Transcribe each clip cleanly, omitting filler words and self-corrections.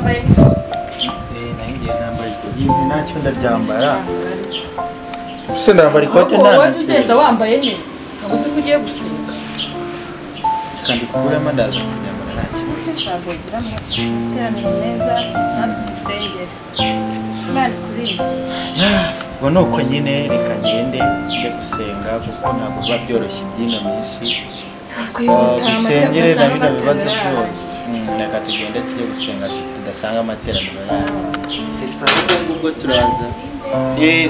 Nambaye n'ikoti. Nanjye nambaye ikoti ntacyo ndaryambara. Se ndambara ikote nta. Wowe ugenda wambaye neza. Ntabwo uzi ko ugiye gusenga. Kandi kuramo ndaza kuryambara nta kibazo. Sabogira mu iteraniro meza natwe dusengere. Imana ikurinde. Ubwo ni uko nyine reka ngende njye gusenga kuko ntabwo biba byoroshye iby'ino minsi. Dusengere na bino bibazo byose. Reka tugende tujye gusenga tudasanga amateraniro yacu. Ubwo turaza.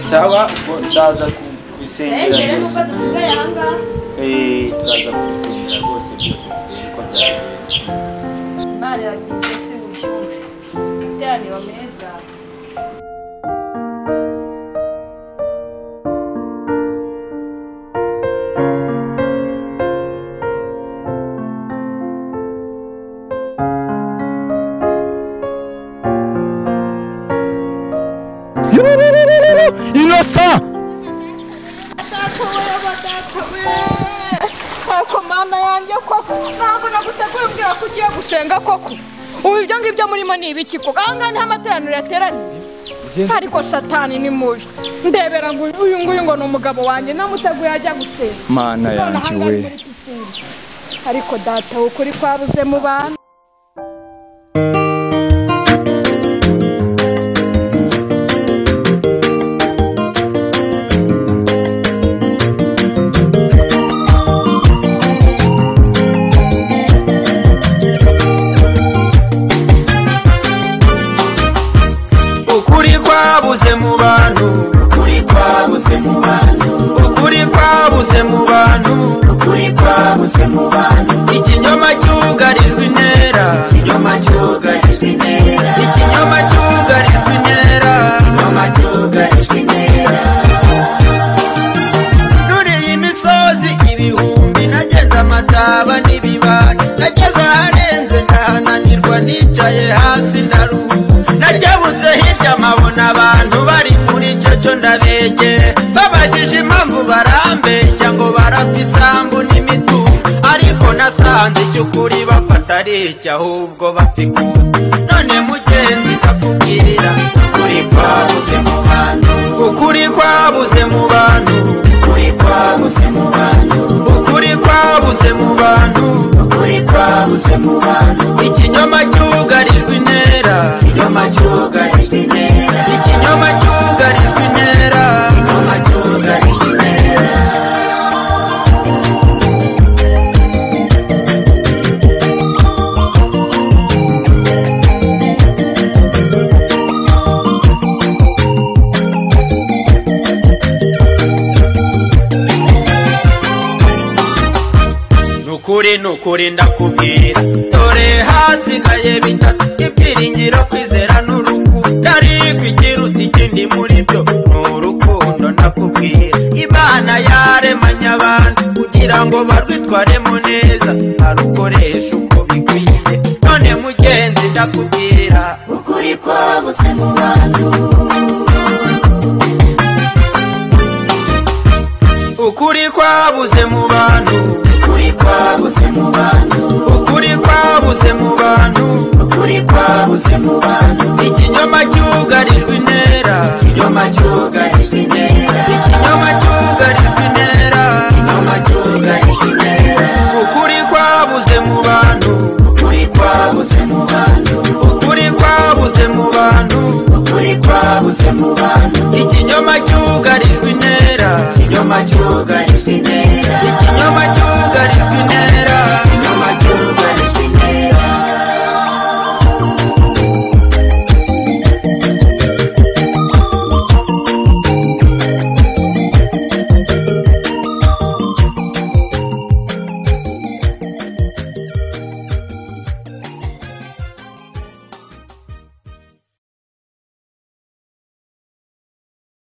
Sawa ubwo ndaza kubisengera. Sengere nuko dusigaye aha ngaha. Turaza kubisengera rwose byose turebe uko byagenda. Imana iragize kuri bubyumve. Iteraniro meza. Innocent! Mana yanjye koko ntabwo naguteguye umbwira ko ugiye gusenga koko ubu ibyo ngibyo murimo ni ibiki koko aha ngaha niho amateraniro yateraniye ariko satani ni mubi ndebera ngo uyu nguyu ngo ni umugabo wanjye namuteguye ajya gusenga Mana yanjye we ariko data ukuri kwabuze mu bantu. Ukuri kwabuze mu bantu, ukuri kwabuze mu bantu, ukuri kwabuze mu bantu, ukuri kwabuze mu bantu. Ikinyoma cyugarijwe intera, ikinyoma cyugarijwe intera, ikinyoma cyugarijwe intera, ikinyoma cyugarijwe intera. Nuriye imisozi ibihumbi nageze amataba n'ibibaya, nageze aharenze ndahananirwa nicaye hasi ndaruhuka. Nakebutse hirya mabona abantu bari muri cyo cyo ndabege babajije impamvu barambeshya ngo barapfa isambu n'imitungo ariko nasanze icy'ukuri bafata ari iki ahubwo bapfa ikuta. None mugenzi ndakubwira ukuri kwabuze mu bantu, ukuri kwabuze mu bantu, ukuri kwabuze mu bantu, ukuri kwabuze mu bantu, ukuri kwabuze mu bantu. Ikinyoma cyugarijwe intera, ikinyoma cyugarijwe intera, ikinyoma cyugarijwe intera, ikinyoma cyugarijwe intera. Nukuri nukuri ndakubwira dore hasigaye bitatu ibyiringiro kwizera n'urukundo ariko ikiruta ikindi muri byo ni urukundo ndakubwira. Imana yaremanye abantu kugira ngo barwitwaremo neza arukoresha uko bikwiye. None mugenzi ndakubwira ukuri kwabuze mu bantu, ukuri kwabuze mu bantu, ukuri kwabuze mu bantu, ukuri kwabuze mu bantu, ukuri kwabuze mu bantu. Ikinyoma cyugarijwe intera, ikinyoma cyugarijwe intera, ikinyoma cyugarijwe intera, ikinyoma cyugarijwe intera. Ukuri kwabuze mu bantu, ukuri kwabuze mu bantu, ukuri kwabuze mu bantu, ukuri kwabuze mu bantu. Ikinyoma cyugarijwe intera, ikinyoma cyugarijwe intera.